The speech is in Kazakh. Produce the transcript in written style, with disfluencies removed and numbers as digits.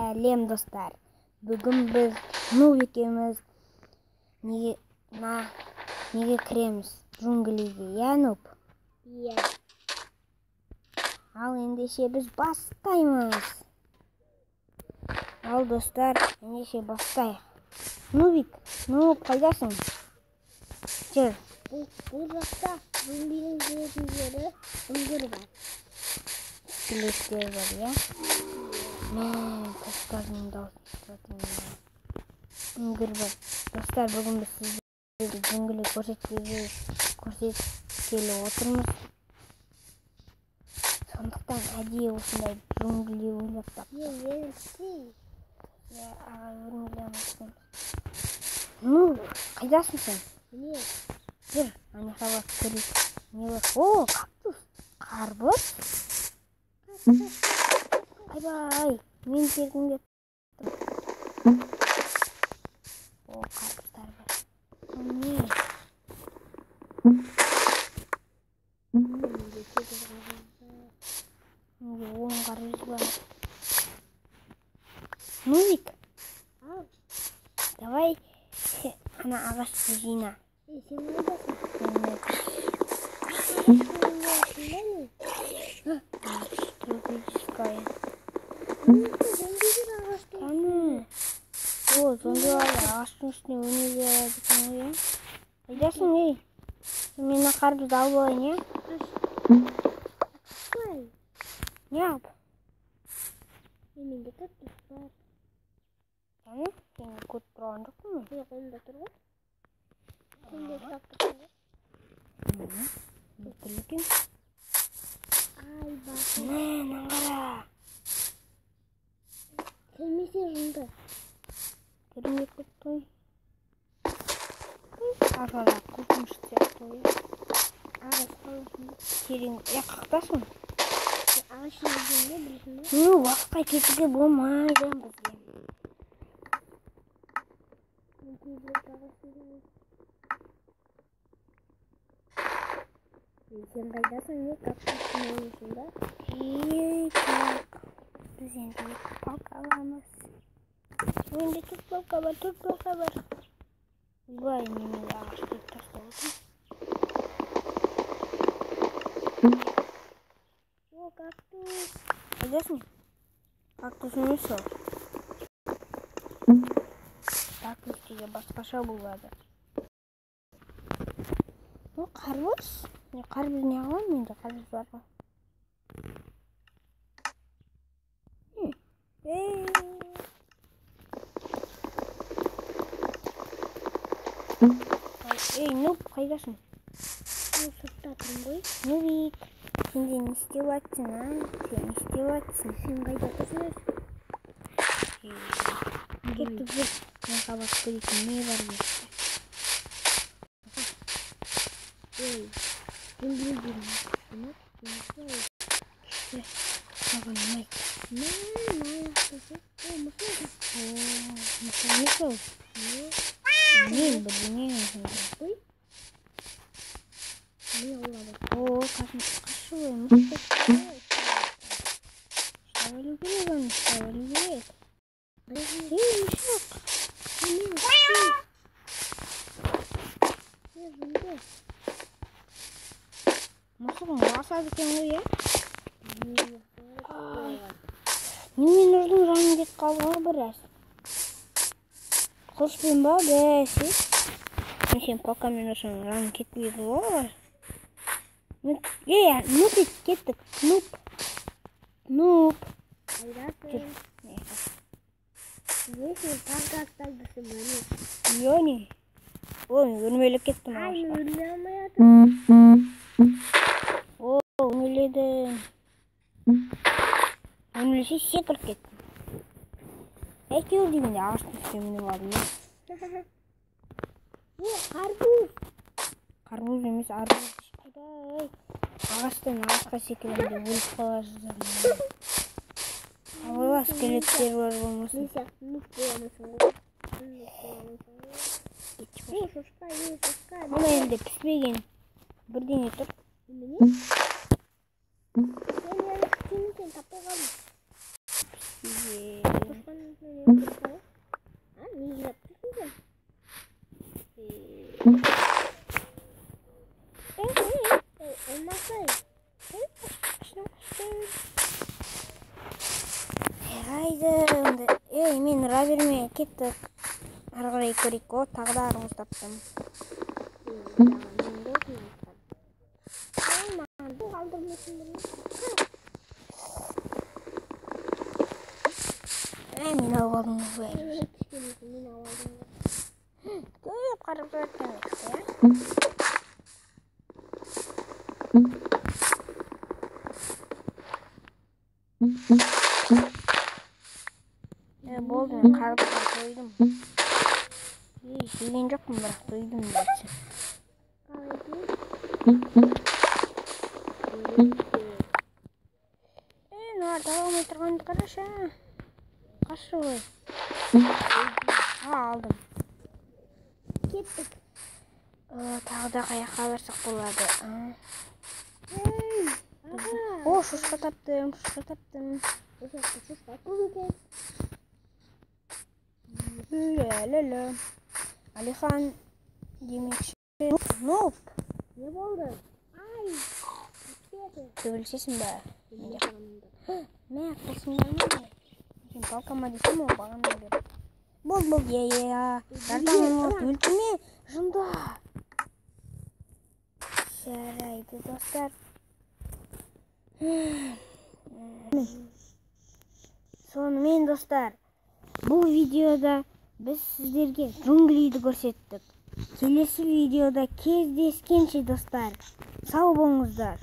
Сәлем, достар. Бүгін біз Нуб екеуміз неге кіреміз? Джунглиге, иә, Нуб? Иә. Ал ендеше біз бастаймыз. Ал, достар, ендеше бастайық. Нубик, Нуб, қайдасың? Жүр. Бұл жақта зомбидің жүретін жері, үңгір бар. Скелеттер бар, иә? Мә, кавказның дауысын естіп жатырмын. Үңгір бар. Достар, бүгін біз сіздерге джунгли көрсеткелі отырмыз. Сондықтан әдейі осындай джунгли ойлап таптық. Иә, ағай, өрмелей алмайсың. Ну, қайдасың сен? Міне. Жүр, ана жаққа барып көрейік. Не бар? О, кактус. Қарбыз. Айбай, мен тергім келіп тұр. О, қарбыздар бар. Бұл не? Менде 10 қарбыз бар. Нубик, давай ана ағашты жина. Сен қайдасың? Тропическая. Зомбилер ағаштың Қане? О, зомбилар ағаштың үстіне өрмелей алады екен ғой, иә? Қайдасың, ей? Мен мына қарбызды алып алайын, иә? Ой, Не алып? Менде кактус бар. Қане? Сені көріп тұрған жоқпын мен. Мен қолымда тұр ғой. Сенде кактус бар. Бір екен. Ай, бақы. Мә, мынаны қара. Келмесе жынды. Көрінбей кетті ғой. Арада қорқынышты сияқты ғой. Ағаш қаласың. Терең. Е, қақтасың? Ағаш еггенде білесің бе? Ну, уақытқа кетуге болмайды бізге. Мен көбірек ағаш егемін. Сен қайдасың, не кактустың ойнайсың ба? Ей, так. Біз енді екі палка аламыз. Менде төрт палка бар, төрт палка бар. Ойбай, немене ағаш кесіп тастап отырмын. О, кактус. Қайдасың? Кактус емес ол. Кактус деген басқаша болады. О, қарбыз. Мен қарбыз не қыламын, менде қарбыз бар ғой. Ей. Ей, Нуб, қайдасың? Мен сыртта тұрмын ғой. Нубик, сен де не істеп жатсың, а? Сен не істеп жатсың? Сен қайда тұрсың өзі? Кеттік, жүр. Мен қабат көрейік, не бар бұл жерде? Ей, джунглидің күшті. Күшті. Маған ұнайды. Мә, мына аяқтасы. О, мысық. О, мысық емес ол. Білмеймін, бірдеңе. Ой. Не аулады? О, қашы ғой, мысық. Ұстап алу керек оны, ұстап алу керек. Ей, мысық. Не жынды? Мысығың басады екен ғой, иә? Немен ұрдың, жаным кетіп қалды ғой біраз. Қылышпен ба, бәсе. Мен сен палкамен ұрсаң, жаным кетпейді ғой. Ей, Нуб, кеттік. Нуб. Нуб. Қайдасың? Жүр. Не, сен палка ұстап ба, не? Иә, не? О, мен өрмелеп кеттім Ай, ағашқа. мен өрмелей алмай жатырмын. О, өрмеледім. Өрмелесе секіріп кеттім. Әйтеуір дегенде ағаштың үстіне мініп алдым, иә. О, қарбыз. Қарбыз емес, арбуз. Айбай. Ағаштан ағашқа секіремін деп өліп қала жаздадым. Абайла, скелеттер бар болмасын. Мен сияқты нуб бола алмайсың ғой. Нуб бола алмайсың ғой. Кетші. Ей, шошқа, ей, шошқа. Мына енді піспеген бірдеңе тұр. Немене? Мен әлі күтемін екен, таппай қалдым. Піспеген. Шошқаның А, не жылап тұрсың сен? Алмасай. Жарайды онда. Ей, мен ұра берме, кеттік. Ары қарай көрейік. О, тағы да арбуз таптым. Ей, мен алып алдым ғой. Көп қарап жатқан иә? Болды, мен қарбызға тойдым. Ей, жеген жоқпын, бірақ тойдым десе. Ей, мыналар таба алмай тұрғанды қарашы. Қашы ғой. Алдым. Кеттік. Тағы да қаяққа барсақ болады. О, шошқа таптым, шошқа таптым. Ля-ля-ля. Алихан демекші. Нуб. Не болды? Ай! Төбелесесің ба? Мә, қылсыңдар ма? Сен палка ма десем, ол бағана бері. Болды, болды, иә, иә. Жартан өлтірме, жынды. Жарайды, достар. Сонымен, достар, бұл видеода біз сіздерге джунглиді көрсеттік. Келесі видеода кездескенше, достар, сау болыңыздар.